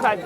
kazi.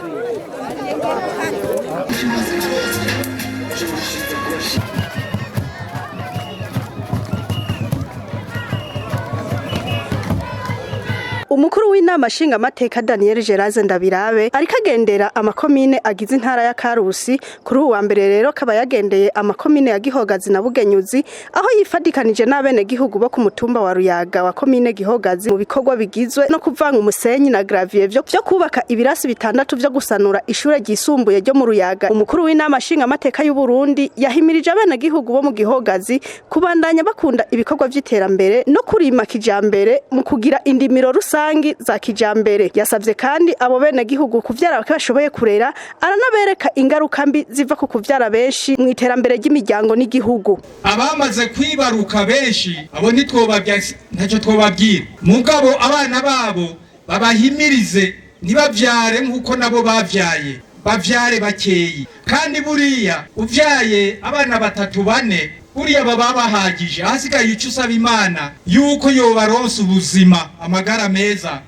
Umukuru w'inama nshingamateka Daniel Geraze Ndabirabe ariko agendera amakomine agize intara ya Karusi. Kuri uwa mbere rero akaba yagendeye amakomine ya Gihogazi na Bugenyuzi, aho yifadikanije n'abenegihugu bo ku mutumba wa Ruyaga wa komine Gihogazi mu bikorwa bigizwe no kuvanga umusenyi na gravier vyo kubaka ibirasi bitandatu vyo gusanura ishure ryisumbuye ryo mu Ruyaga. Umukuru w'inama nshingamateka y'u Burundi yahimirije abenegihugu bo mu Gihogazi kubandanya bakunda ibikorwa vy'iterambere no kurima kijambere mu kugira indimiro rusangi za kijambere. Yasavye kandi abo benegihugu kuvyara bakabashoboye kurera, aranabereka ingaruka mbi ziva ku kuvyara benshi mu iterambere ry'imiryango n'igihugu. Abamaze kwibaruka benshi abo ntitwobabya, ntacyo twobabwira, mugabo abana babo babahimirize ntibavyare nk'uko nabo bavyaye, bavyare bakeyi. Kandi buriya uvyaye abana batatu bane, buriya baba bahagije. Ahasigaye ico usaba Imana yuko yobaronsa ubuzima, amagara meza,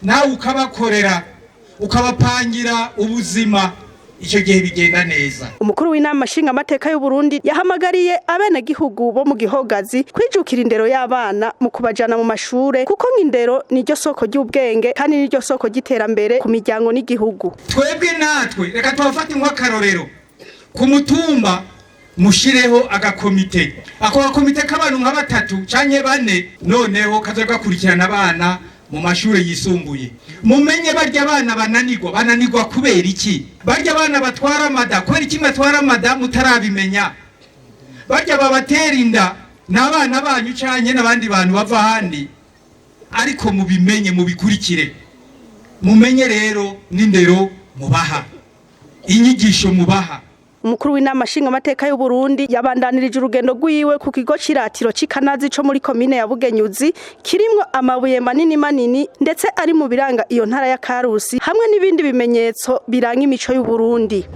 nawe ukabakorera, ukabapangira ubuzima, icyo gihe bigenda neza. Umukuru w'inama nshingamateka y'u Burundi yahamagariye abenegihugu bo mu Gihogazi kwijukira indero y'abana mu kubajana mu mashure, kuko nk'indero niryo soko ry'ubwenge kandi niryo soko ry'iterambere ku miryango n'igihugu. Twebwe natwe reka tubafate nk'akarorero. Ku mutumba mushireho agakomite, ako gakomite k'abantu nka batatu canke bane, noneho kaza gakurikirana abana mu mashure yisumbuye. Mumenye barya abana bananirwa, bananirwa kubera iki? Barya abana batwara amada, kubera iki batwara amada? Mutarabimenya, barya babatera inda ni abana banyu canke n'abandi bantu bava ahandi, ariko mubimenye, mubikurikire. Mumenye rero n'indero mubaha, inyigisho mubaha. Umukuru w'inama nshingamateka y'u Burundi yabandanirije urugendo rwiwe ku kigo c'iratiro c'Ikanazi co muri komine ya Bugenyuzi, kirimwo amabuye manini manini ndetse ari mu biranga iyo ntara ya Karusi hamwe n'ibindi bimenyetso biranga imico y'u Burundi.